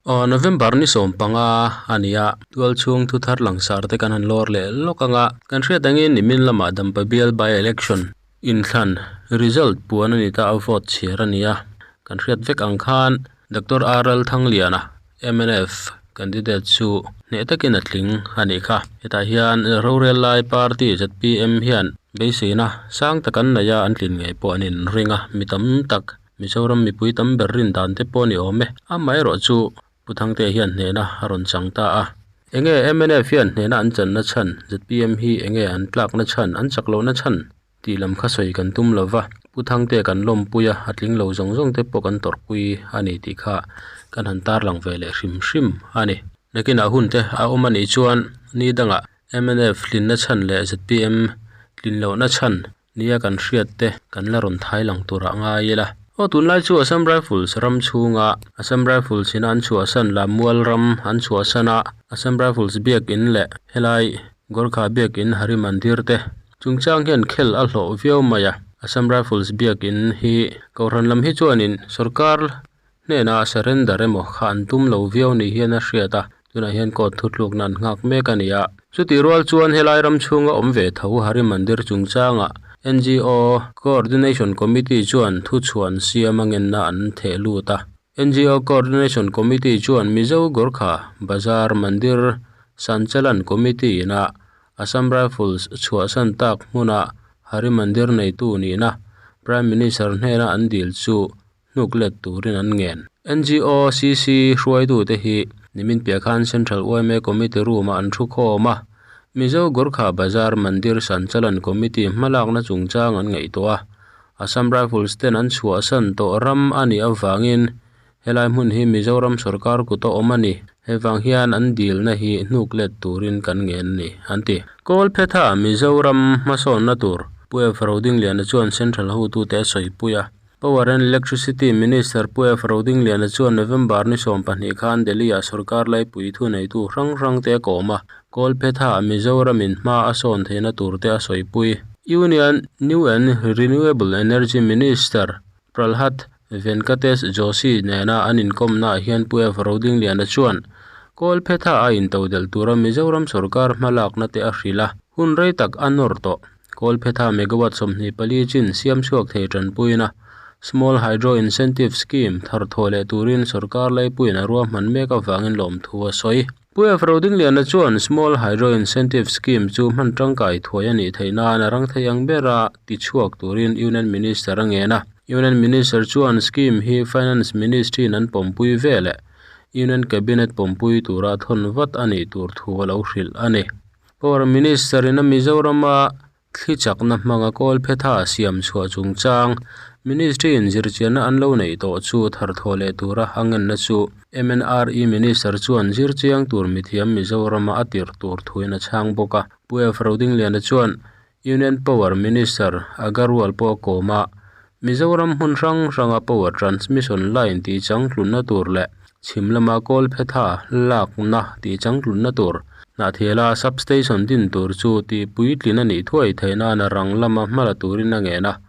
Aw November ni sawmpanga a ni a, tual chhung thu thar langsar te kan han lawr leh lawk ang a, kan hriat angin nimin lamah Dampa bial by election inthlan result puan a ni ta a vote chhiar a ni a, kan hriat vek ang khan Doctor RL Thangliana mnf candidate chu hneh takin a tling a nih kha. Hetah hian rorel lai party zpm hian beiseina sang tak an nei a, an tlin ngei pawh an inring a, mi tam tak Mizoram mipui tam ber rin dan te pawh a ni awm e. Amaherawh chu Pu Thangtea hian hnehna a rawn chang ta a. Enge mnf hian hnehna an channa chhan, zpm hi enge an tlakna chhan, an chak lohna chhan tih lam kha sawi kan tum lo va. Pu Thangtea kan lawmpui a, a tling lo zawng zawng te pawh kan tawrhpui a ni tih kha kan han tarlang ve leh hrim hrim a ni. Nakinah hun te a awm a nih chuan ni dangah mnf tlinna chhan leh zpm tlin lohna chhan Nia kan hriat te kan la rawn thai lang tur ah ngai ila. Aw tunlai chu Assam Rifles ram chhunga Assam Rifles ina an chhuahsan la mual ram an chhuahsan a Assam Rifles biak in leh helai Gorkha biak in Hari Mandir te chungchang hian khel a hlawh viau mai a. Assam Rifles biak in hi Kohhran lam hi chuanin sorkar hnena surrender emaw kha an tum lo viau ni hian a hriat a, tunah hian court thutlukna an nghak mek a ni a. Chutih rual chuan helai ram chhunga awm ve tho Hari Mandir chungchangah NGO Coordination Committee chuan thuchhuan siam a ngenna an theh lut a. NGO Coordination Committee chuan Mizo Gorkha Bazar Mandir Sanchalan Committee ina Assam Rifles chhuahsan tak hmuna Hari Mandir neitu nihna Prime Minister hnena an dil chu hnuk let turin an ngen. NGO CC hruaitute hi nimin piah khan Central yma Committee room-ah an thu khawm a, Mizo Gorkha Bazar Mandir Sanchalan Committee hmalakna chungchang an ngaihtuah a, Assam Rifles ten an chhuahsan tawh ram a nih avangin helai hmun hi Mizoram sorkar kuta awm a ni. Hei vang hian an dilna hi hnuk let turin kan ngen a ni, an ti. Kawlphetha Mizoram hmasawnna tur Pu F. Rodingliana chuan Central hotute a sawipui a. Power and Electricity Minister Pu F. Rodingliana chuan November ni 20 khan Delhi-ah sorkar laipui thuneitu hrang hrangte a kawm a, Kawlphetha Mizoramin hma a sawn theihna turte a sawipui. Union New and Renewable Energy Minister Pralhad Venkatesh Joshi nena an inkawmnaah hian Pu F. Rodingliana chuan Kawlphetha a intodelh tura Mizoram sorkar hmalakna te a hrilh a, hun rei tak a nawr tawh. Kawlphetha megawatt 24 chin siam chhuak thei tanpuina Small Hydro Incentive Scheme thar thaw leh turin sorkar laipuiin a ruahman mek avangin lawmthu a sawi. Pu F. Rodingliana chuan Small Hydro Incentive Scheme chu hman tangkai thuai a nih theih nan a rang thei ang bera ti chhuak turin Union Minister a ngen a. Union Minister chuan scheme hi Finance Ministry-in an pawmpui ve leh Union Cabinet pawmpui tura thawn vat a nih tur thu a lo hrilh a ni. Power Minister in a Mizorama thli chakna hmanga Kawlphetha siam chhuah chungchang Ministry in zirchianna an lo neih tawh chu tharthawh leh tura a ngenna chu MNRE Minister chuan zirchiang tur mithiam Mizorama a tirh tur thuin a chhang bawk a. Pu F. Rodingliana chuan Union Power Minister Agarwal pawh a kawm a, Mizoram hmun hrang hranga power transmission line tih changtlunna tur leh chhim lama Kawlphetha lakna tih changtlunna tur Hnahthiala substation din tur chu tih puitlin a nih thuai theih nan a rang lama hma la turin a ngen a,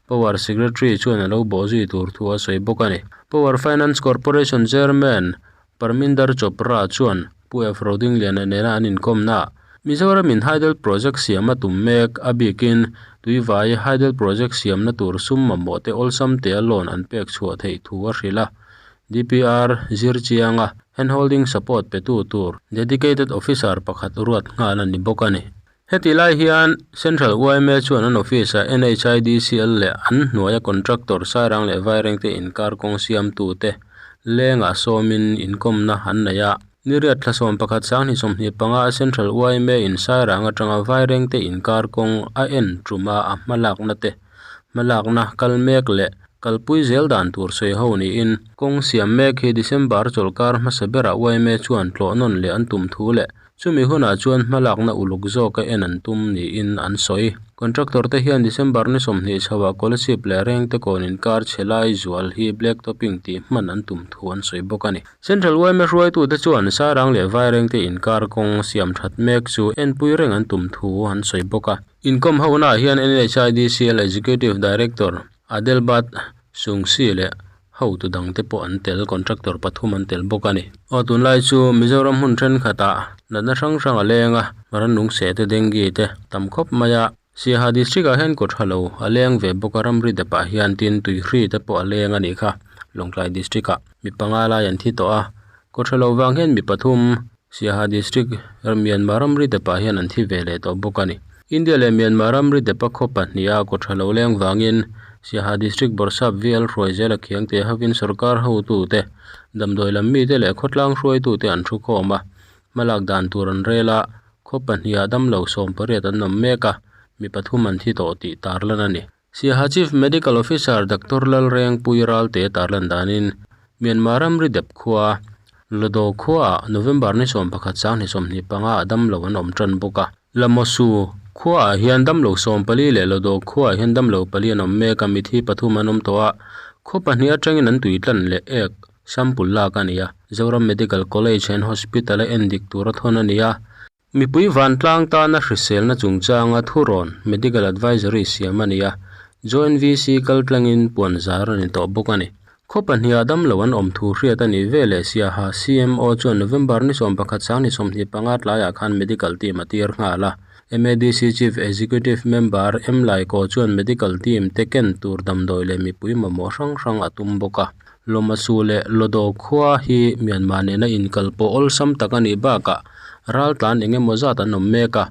Power Secretary chuan a lo bawh zui tur thu a sawi bawk a ni. Power Finance Corporation Chairman Parminder Chopra chuan Pu F. Rodingliana nena an inkawmna Mizoramin Hydel Project siam a tum mek a bikin Tuivai Hydel Project siamna tur sum mamawh te awlsam tea loan an pek chhuah theih thu a hrilh a. DPR zirchianga handholding support petu tur dedicated officer pakhat ruat nghal a ni bawk a ni. Heti lai hian Central yma chuan an office-ah NHIDCL leh an hnuaia contractor Sairang leh Vairengte inkar kawng siamtute lengah sawmin inkawmna an nei a. Niriat thla 11 2025 a Central yma in Sairang atanga Vairengte inkar kawng a en tuma a hmalakna te hmalakna kal mek leh kalpui zel dan tur sawi ho niin kawng siam mek hi December chawlhkar hmasa berah yma chuan tlawh nawn leh an tum thu leh Chumi hunah chuan hmalakna uluk zawka en an tum niin an sawi. Contractor te hian December ni 20 chhoah Kolasib leh Rengte kawn inkar chhe lai zual hi black topping tih hman an tum thu an sawi bawk a ni. Central yma hruaitute chuan Sairang leh Vairengte inkar kawng siam that mek chu enpui reng an tum thu an sawi bawk a. Inkawm honaah hian NHIDCL Executive Director Adelbert Sungsi leh. Hotu dangte pawh an tel contractor pathum an tel bawk a ni. Aw tunlai chu Mizoram hmun thenkhatah natna hrang hrang a leng a rannung seh te dengue te tam khawp mai a Siaha district ah hian kaw tha lo a leng ve bawk a ramri dep ah hian tin tui hri te pawh a leng a nih kha Lawngtlai district ah mi panga lai an thi tawh a kaw tha lo vang hian mi pathum Siaha district Myanmar ramri dep ah hian an thi ve leh tawh bawk a ni. India leh Myanmar ramri dep a khaw pahnih a kaw tha lo leng vangin Siaha district Bawrhsap VL Hruaizela Khiangte hovin sorkar hotute damdawi lam mite leh khawtlang hruaitute an thu khawm a hmalak dan tur an rel a khaw pahnih ah damlo 18 an awm mek a mi pathum an thi tawh tih tarlan a ni. Siaha Chief Medical Officer Doctor Lalrengpui Ralte tarlan danin Myanmar ramri dep khua Lodo khuaah November ni 11 2025 ah damlo an awm tan bawk a. Lamosu khuaah hian damlo 14 leh Lodo khuaah hian damlo pali an awm mek a mithi pathum an awm tawh a khaw pahnih atangin an tui tlan leh ek sample lak a ni a. Zoram Medical College and Hospital a endik tur a thawn a ni a. Mipui vantlang tana hriselna chungchanga thurawn medical advisory siam a ni a. Joint VC kaltlangin puan zar a ni tawh bawk a ni. Khaw pahnih ah damlo an awm thu hriat a ni veleh Siaha CMO chuan November ni 11 2025 tlaiah khan medical team a tir nghal a. MADC Chief Executive Member M Laiko chuan medical team te ken tur damdawi leh mipui mamawh hrang hrang a tum bawk a. Lomasu leh Lodo khua hi Myanmar nena inkalpawh awlsam tak a nih bakah raltlan engemaw zat an awm mek a.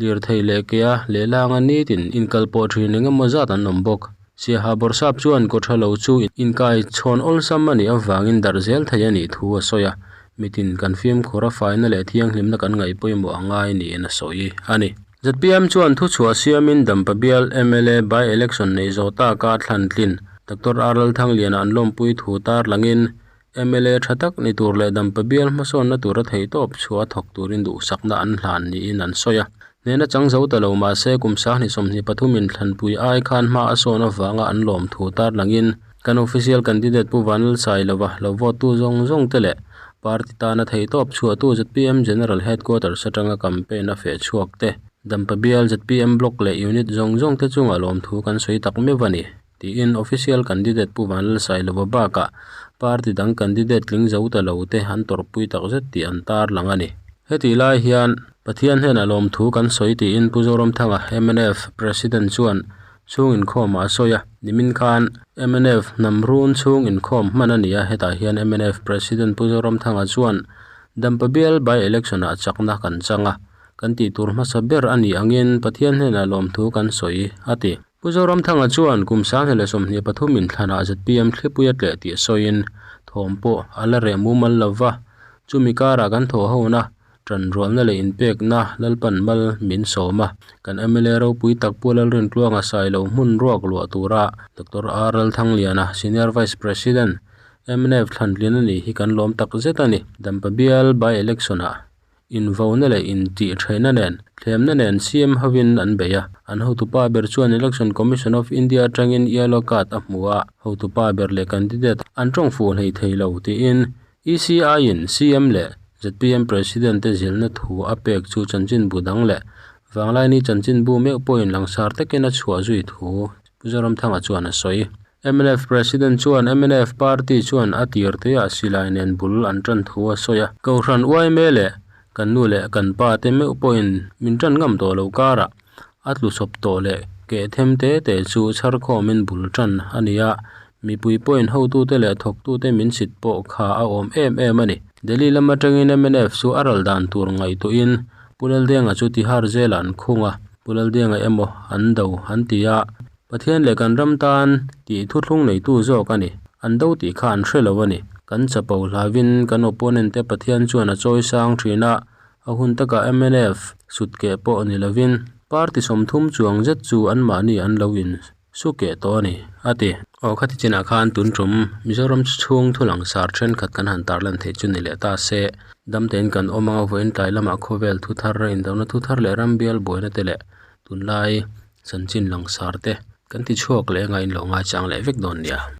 Lirthei leh ke a lehlanga nitin inkalpawh thin engemaw zat an awm bawk. Siaha Bawrhsap chuan kaw tha lo chu inkai chhawn awlsam a nih avangin darh zel thei a nih thu a sawi a. Mitin kan fimkhur a faina leh thianghlimna kan ngaih pawimawh a ngai niin a sawi a ni. ZPM chuan thuchhuah siamin Dampa bial mla by election nei zawh taka thlan tlin Doctor R Lalthangliana an lawmpui thu tarlangin mla tha tak ni tur leh Dampa bial hmasawnna tura theihtawp chhuah a thawk turin duhsakna an hlan niin an sawi a. Hnehna chang zo ta lo mahse kum 2023 in thlanpui ai khan hma a sawn avanga an lawm thu tarlangin kan official candidate Pu Vanlalsailova lo vote tu zawng zawng te leh party tana theihtawp chhuah tu ZPM General Headquarters atanga campaign a feh chhuak te Dampa bial ZPM block leh unit zawng zawng te chunga lawm thu kan sawi tak meuh a ni tiin official candidate Pu Vanlalsailova bakah party dang candidate tling zo ta lo te an tawrhpui tak zet tih an tarlang a ni. Heti lai hian Pathian hnenah lawm thu kan sawi tiin Pu Zoramthanga MNF President chuan chhung inkhawmah a sawi a. Nimin khan MNF hnam run chhung inkhawm hman a ni a, hetah hian MNF President Pu Zoramthanga chuan Dampa bial by election ah chakna kan chang a, kan tih tur hmasa ber a nih angin Pathian hnenah lawm thu kan sawi a ti. Pu Zoramthanga chuan kum 2023 inthlanah ZPM thlipui a tleh tih sawiin thawm pawh a la reh mumal lova, chumi karah kan thawh hona tanrualna leh inpekna Lalpan mal min sawm a. Kan mla ropui tak Pu Lalrintluanga Sailo hmun ruak luah tura Doctor R Lalthangliana, Senior Vice President, mnf thlantlin a nih hi kan lawm tak zet a ni. Dampa bial by election ah Invauna leh intih theihna nen, thlemna nen CM hovin an bei a. An hotupa ber chuan Election Commission of India atangin yellow card a hmu a, hotupa ber leh candidate an tawng fuh hlei thei lo tiin ECI-in CM leh zpm President te zilhna thu a pek chu chanchinbu dang leh Vanglaini chanchinbu meuh pawhin langsar takin a chhuah zui thu Pu Zoramthanga chuan a sawi. Mnf President chuan mnf party chuan a tir teah silai nen bul an tan thu a sawi a. Kohhran yma leh kan nu leh kan pa te meuh pawhin min tan ngam tawh lo karah a tlusawp tawh leh keh them te te chu chhar khawmin bul tan a ni a. Mipui pawhin hotute leh thawktute min sit pawh kha a awm em em a ni. Delhi lam atangin mnf chu a ral dan tur ngaihtuahin Pu Laldenga chu Tihar zelah an khung a, Pu Laldenga emaw an do an ti a. Pathian leh kan ram tan tih thuthlung neitu zawk a ni. An do tih kha an hre lo a ni. Kan chapo hlauhin kan opponent te Pathian chuan a chawi sang thin a, a hun takah mnf sut keh pawh ni lovin party 30 chuang zet chu anmahni an lo in su keh tawh a ni, a ti. Aw khati chinah khan tun tum Mizoram chhung thu langsar thenkhat kan han tarlan theih chu ni leh ta se. Damtein kan awm anga vawiin tlai lamah khawvel thu thar, indona thu thar leh ram bial buaina te leh tunlai chanchin langsar te kan ti chhuak leh anga in lo ngaichang leh vek dawn nia.